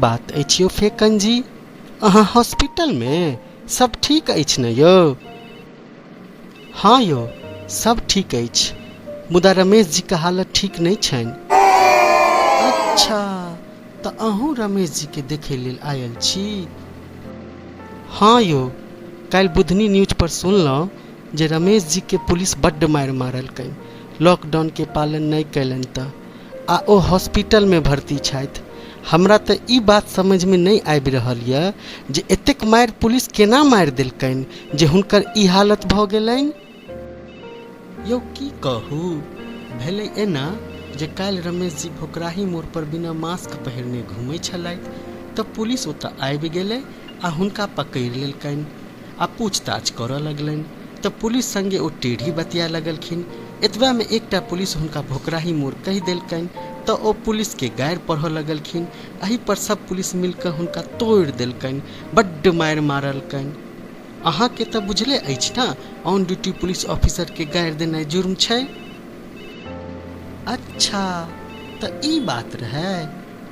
बात अछि यौ फेकन जी? अहाँ हॉस्पिटलमे? सब ठीक अछि ने यौ? हँ यौ, सब ठीक अछि, मुदा रमेश जीके हालत ठीक नहि छनि। अच्छा, तऽ अहूँ रमेश जीके देखै लेल आयल छी? हँ यौ, काल्हि बुधनी न्यूज पर सुनलहुँ जे रमेश जीके पुलिस बड्ड मारि मारलकनि, लॉकडाउनके पालन नहि कयलनि तऽ, आ ओ हॉस्पिटलमे भर्ती छथि। हमरा तऽ ई बात समझमे नहि आबि रहल यऽ जे एतेक मारि पुलिस केना मारि देलकनि जे हुनकर ई हालत भऽ गेलनि। यौ की कहू, भेलै एना जे काल्हि रमेश जी भोकराही मोड़ पर बिना मास्क पहिरने घुमै छलथि तऽ पुलिस ओतऽ आबि गेलै आ हुनका पकड़ि लेलकनि आ पूछताछ करऽ लगलनि तऽ पुलिस संगे ओ टेढ़ी बतियाए लगलखिन। एतबामे एकटा पुलिस हुनका भोकराही मोड़ कहि देलकनि तऽ ओ पुलिसके गारि पढ़ऽ लगलखिन। एहि पर सब पुलिस मिल कऽ हुनका तोड़ि देलकनि, बड्ड मारि मारलकनि। अहाँके तऽ बुझले अछि ने, ऑन ड्यूटी पुलिस ऑफिसरके गारि देनाइ जुर्म छै। अच्छा, तऽ ई बात रहै।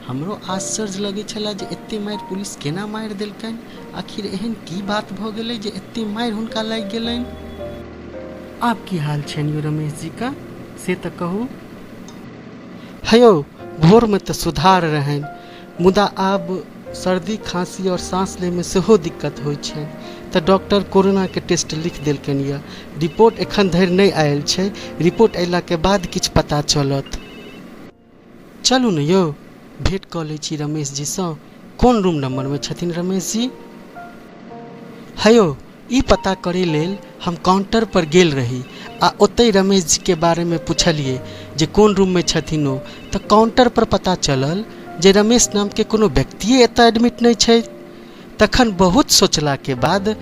हमरो आश्चर्य लगै छलए जे एते मारि पुलिस केना मारि देलकनि। आखिर एहन की बात भऽ गेलै जे एते मारि हुनका लागि गेलनि। आब की हाल छनि यौ रमेश जीके, से तऽ कहू। हे यौ, भोरमे तऽ सुधार रहनि, मुदा आब सर्दी खाँसी आओर साँस लैमे सेहो दिक्कत होइ छनि, तऽ डॉक्टर कोरोनाके टेस्ट लिखि देलकनि यऽ। रिपोर्ट एखन धरि नहि आयल छै, रिपोर्ट अयलाके बाद किछु पता चलत। चलू ने यौ, भेँट कऽ लै छी रमेश जीसँ। कोन रूम नम्बरमे छथिन रमेश जी? हे यौ, ई पता करै लेल हम काउण्टरपर गेल रही आ ओतहि रमेश जीके बारेमे पुछलियै जे कोन रूममे छथिन ओ, तऽ काउण्टरपर पता चलल जे रमेश नामके कोनो व्यक्तिए एतऽ एडमिट नहि छै। तखन बहुत सोचलाके बाद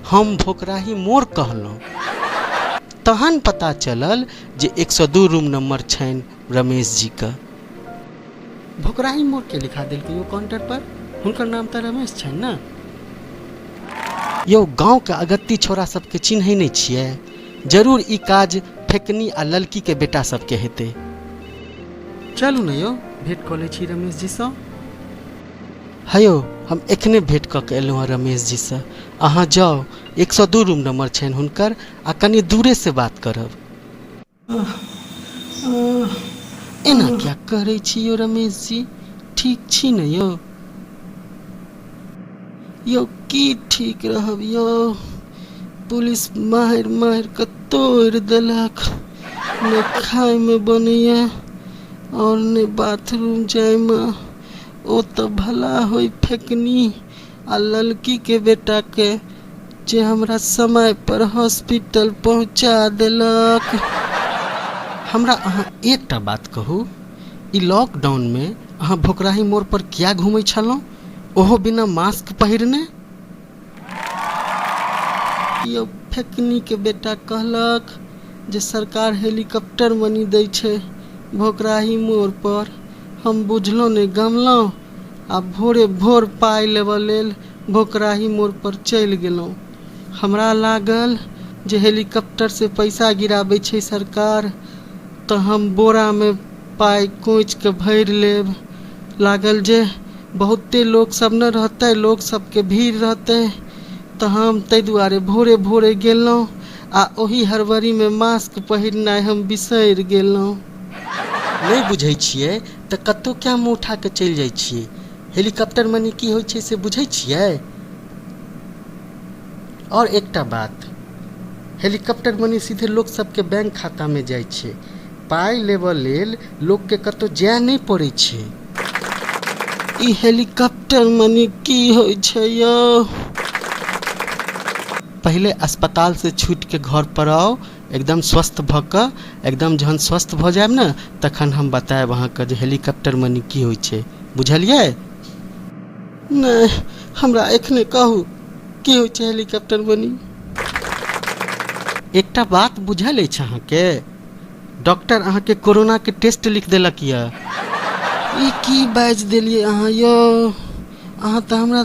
हम भोकराही मोड़ कहलहुँ, तहन पता चलल जे 102 रूम नम्बर छनि रमेश जीके। भोकराही मोड़ के लिखा देलकै यौ काउण्टर पर? हुनकर नाम तऽ रमेश छनि ने। यौ, गाँवके अगत्ती छौड़ा सबके चिन्है नहि छियै? जरूर ई काज फेकनी आ ललकीके बेटा सबके हेतै। चलू ने यौ, भेँट कऽ लै छी रमेश जीसँ। हे यौ, हम एखने भेँट कऽ के एलहुँ हँ रमेश जीसँ। अहाँ जाउ, 102 रूम नम्बर छनि हुनकर आ कनि दूरेसँ बात करब। एना किया करै छी यौ रमेश जी? ठीक छी ने यौ? यौ की ठीक रहब यौ, पुलिस मारि मारि कऽ तोड़ि देलक। ने खायमे बनैया आओर ने बाथरूम जायमे। ओ तऽ भला होय फेकनी आ ललकीके बेटाके जे हमरा समय पर हॉस्पिटल पहुँचा देलक। हमरा अहाँ एकटा बात कहू, ई लॉकडाउनमे अहाँ भोकराही मोड़ पर किया घुमै छलहुँ, ओहो बिना मास्क पहिरने? यौ फेकनीके बेटा कहलक जे सरकार हेलीकॉप्टर मनी दै छै भोकराही मोड़ पर। हम बुझलहुँ नहि गमलहुँ आ भोरे भोर पाइ लेबऽ लेल भोकराही मोड़ पर चलि गेलहुँ। हमरा लागल जे हेलीकॉप्टरसँ पैसा गिराबै छै सरकार, तऽ हम बोरामे पाइ कोंचिके भरि लेब। लागल जे बहुते लोक सब ने रहतै, लोक सबके भीड़ रहतै, तऽ हम ताहि दुआरे भोरे भोरे गेलहुँ आ ओहि हड़बड़ीमे मास्क पहिरनाइ हम बिसरि गेलहुँ। नहि बुझै छियै तऽ कतहु किए मुँह उठा कऽ चलि जाइ छियै? हेलीकॉप्टर मनी की होइ छै से बुझै छियै? आओर एकटा बात, हेलीकॉप्टर मनी सीधे लोक सबके बैंक खातामे जाइ छै। पाइ लेबऽ लेल लोकके कतहु जाय नहि पड़ै छै। ई हेलीकॉप्टर मनी की होइ छै यौ? पहिले अस्पतालसँ छूटिके घर पर आउ, एकदम स्वस्थ भऽ कऽ। एकदम जहन स्वस्थ भऽ जायब ने, तखन हम बतायब अहाँके जे हेलीकॉप्टर मनी की होइ छै। बुझलियै? नहि, हमरा एखने कहू, की होइ छै हेलीकॉप्टर मनी? एकटा बात बुझल अछि अहाँके? डॉक्टर अहाँके कोरोनाके टेस्ट लिख देलक यऽ। ई की बाजि देलियै अहाँ यौ? अहाँ तऽ हमरा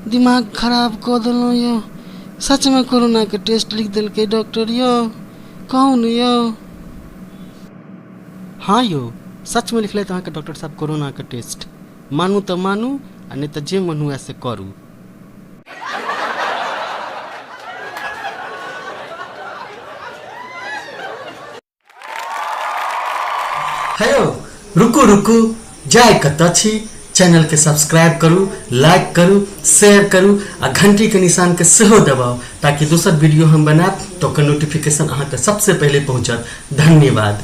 दिमाग खराब कऽ देलहुँ यौ। सचमे कोरोनाके टेस्ट लिख देलकै डॉक्टर यौ? कहू ने यौ। हँ यौ, सचमे लिखलथि अहाँके डॉक्टर साहब कोरोनाके टेस्ट। मानू तऽ मानू आ आ नहि तऽ जे मन हुए से करू। हेलो, रुकू रुकू, जाय कतऽ छी? चैनल के सब्सक्राइब करू, लाइक करू, शेयर करू आ घंटी के निशान के सेहो दबाउ ताकि दोसर वीडियो हम बनायब तऽ ओकर नोटिफिकेशन अहाँके सबसे पहिले पहुँचत। धन्यवाद।